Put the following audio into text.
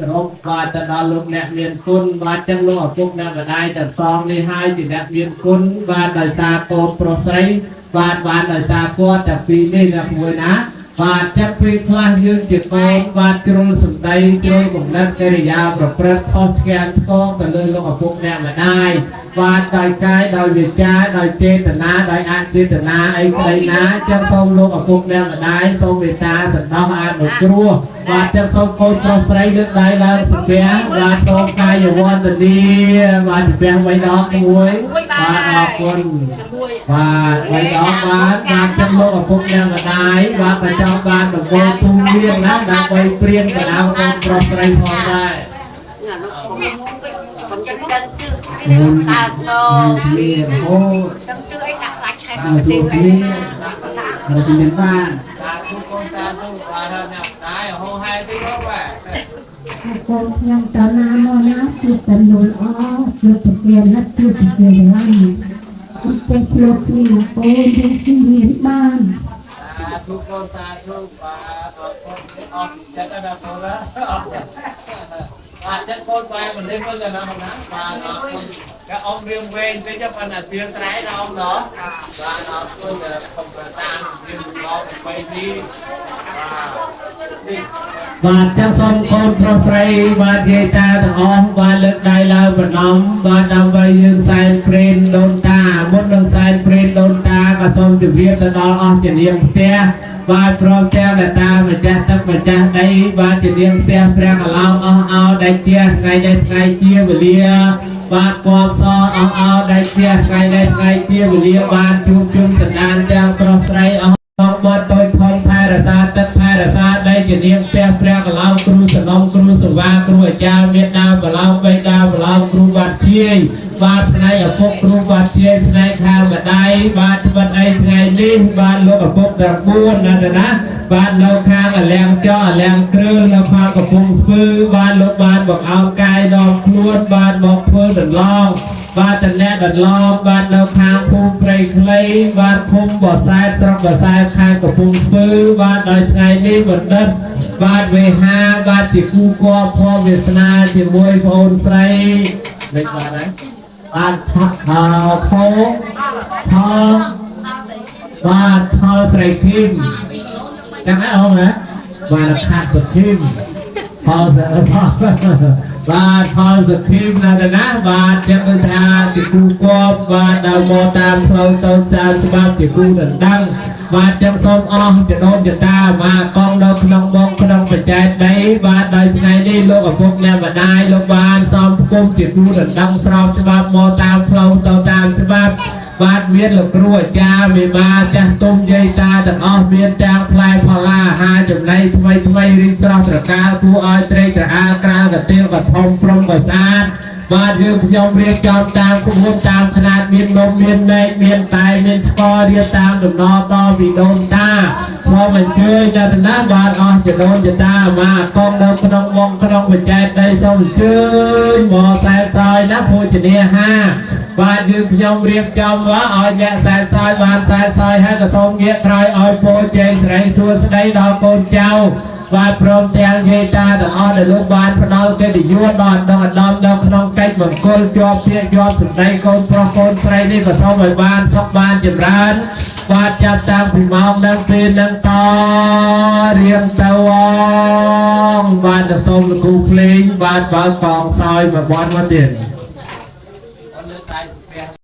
គោរពបាទទៅដល់លោកអ្នកមានគុណបាទចឹងលោកឪពុកអ្នកម្ដាយទាំងសងនេះហើយជាអ្នកមានគុណបាទដោយសារកូនប្រុសស្រីបាទបានដោយសារគាត់តែពីរនេះណាមួយណាបាទចឹងពេលខ្លះយើងជាកូនបាទជ្រុលសម្ដីជ្រុលគំនិតកិរិយាប្រព្រឹត្តខុសឆ្គំឆ្គងទៅលើលោកឪពុកអ្នកម្ដាយបាទដោយកាយដោយវាចាដោយចេតនាដោយអចេតនាអីក្តីណាចឹងសូមលោកឪពុកអ្នកម្ដាយសូមមេត្តាសន្តោសអនុគ្រោះបាទចឹងសូមកូនប្រុសស្រីលើកដៃឡើងសំពះបាទសូមកាយវន្តនាបាទសំពះបីដងមួយបាទអរគុណបាទបីដងបាទបាទចឹងលោកឪពុកអ្នកម្ដាយបាទក៏ចង់បានដំបូលទូមានណាដើម្បីព្រៀងកដៅកូនប្រុសស្រីផងដែរ ខ្ញុំចឹងជឿកើតមក មានអូ ចឹងជឿអីដាក់ខ្លាចឆេះ បាទជួបគ្នាเราจะเป็นบ้าน សាធុកូនសាធុបាទហើយអ្នកម្ដាយហោហែទីមកបាទ កូនខ្ញុំតណាមកណាជួបតែលល្អជួបតែគេណាជួបតែគេឡើងជួបតែលោកគ្នាកូនយើងមានបាន សាធុកូនសាធុបាទអរគុណអស់ចិត្តណាស់កូនណាបាទចិត្តកូនបែរមិននេះវិញណាណាបាទអរគុណក៏អមរៀងវែងពេកប៉ុន្តែវាស្រែដល់អមដល់បាទអរគុណខំតាមរៀងដល់8នេះបាទនេះបាទចឹងសូមកូនប្រុសស្រីបាទយាយតាទាំងអស់បាទលើកដៃឡើងបណ្ដំបាទដើម្បីយើងសែនព្រេនដូនតាមុននឹងសែនព្រេនដូនតាក៏សូមជម្រាបទៅដល់អស់ជំនាញផ្ទះបាទព្រមទាំងអ្នកតាម្ចាស់ទឹកម្ចាស់ដីបាទជំនាញផ្ទះព្រះកឡោមអស់អោដែលជាថ្ងៃនេះថ្ងៃជាវេលាបាទពំសអស់អោដែលជាថ្ងៃនេះថ្ងៃជាវេលាបានជួបជុំសន្តានទាំងប្រុសស្រីអស់ បងបត់តូចធំថែរក្សាទឹកថែរក្សាដីជានាងផ្ទះព្រះកឡោមគ្រូសនំគ្រូសវាគ្រូអាចារ្យមេដាបឡោមបៃតាបឡោមគ្រូបាត់ជាយបាទផ្នែកឪពុកគ្រូបាត់ជាយផ្នែកខាងម្ដាយបាទត្បិតអីថ្ងៃនេះបាទលោកឪពុកទាំង4ណាស់ណាបាទនៅខាងអលៀងចោអលៀងគ្រឿនៅខាងកំពង់ស្ពឺបាទលោកបានបង្អោនកាយដល់ខ្លួនបាទមកធ្វើដន្លង បាទតអ្នកដន្លងបាទនៅខាងភូមិព្រៃខ្លីបាទភូមិបសែតស្រុកបសែតខាងកំពង់ស្ពឺបាទដោយថ្ងៃនេះបណ្ឌិតបាទវេហាបាទជាគូគបភពវាសនាជាមួយប្អូនស្រីមិនបាទណាបាទថខោផលបាទផលស្រីឃីមចាំណាអូនណាបាទខាត់សុឃីម ផលបាទផលសខីមណាស់ណាបាទចឹងគឺថាជាគូគបបាទដល់មកតាមផ្លូវទៅតាមច្បាប់ជាគូដណ្ដឹងបាទចឹងសូមអស់ចដូនចតាមកកងនៅក្នុងបងក្នុងបច្ច័យដីបាទដោយថ្ងៃនេះលោកឪពុកអ្នកម្ដាយលោកបានសំផ្គុំជាគូដណ្ដឹងស្របច្បាប់មកតាមផ្លូវទៅតាមច្បាប់បាទមានលោកគ្រូអាចារ្យមេបាចាស់ទុំយាយតាទាំងអស់មានទាំងផ្លែផល្លាអាហារចំណីថ្មីថ្មីរីកស្រស់ត្រកាលគួរឲ្យត្រេកត្រអាលក្រៅកទៀលកធំព្រំកស្អាតបាទយើងខ្ញុំរៀបចំតាមក្បួនតាមຂະຫນាតមាននំមានណែកមានតែមានស្កររៀបតាមដំណតពីដូនតាផងអញ្ជើញដល់ណាបាទអស់ចដូនចតាមកកងនៅក្នុងវងក្នុងបច្ចេកដីសូមអញ្ជើញមកសែនសយណាភោជនាហារបាទយើងខ្ញុំរៀបចំว่าឲ្យអ្នកសែនសយបានសែនសយហើយក៏សូមងាកក្រោយឲ្យពោជ័យសិរីសួស្តីដល់កូនចៅបាទព្រមទាំងយាយតាទាំងអស់ដែលលោកបានផ្ដល់កិត្តិយសដល់ឧត្តមឧត្តមដល់ក្នុងកិច្ចមង្គលជាប់ពាក្យជាប់សម្ដីកូនប្រុសកូនស្រីនេះក៏សូមឲ្យបានសុខបានចម្រើនបាទចាប់តាំងពីម៉ោងនឹងពេលនឹងតរៀងទៅអងបាទក៏សូមលោកគ្រូភ្លេងបាទបើកកងសោយមួយបនមកទៀត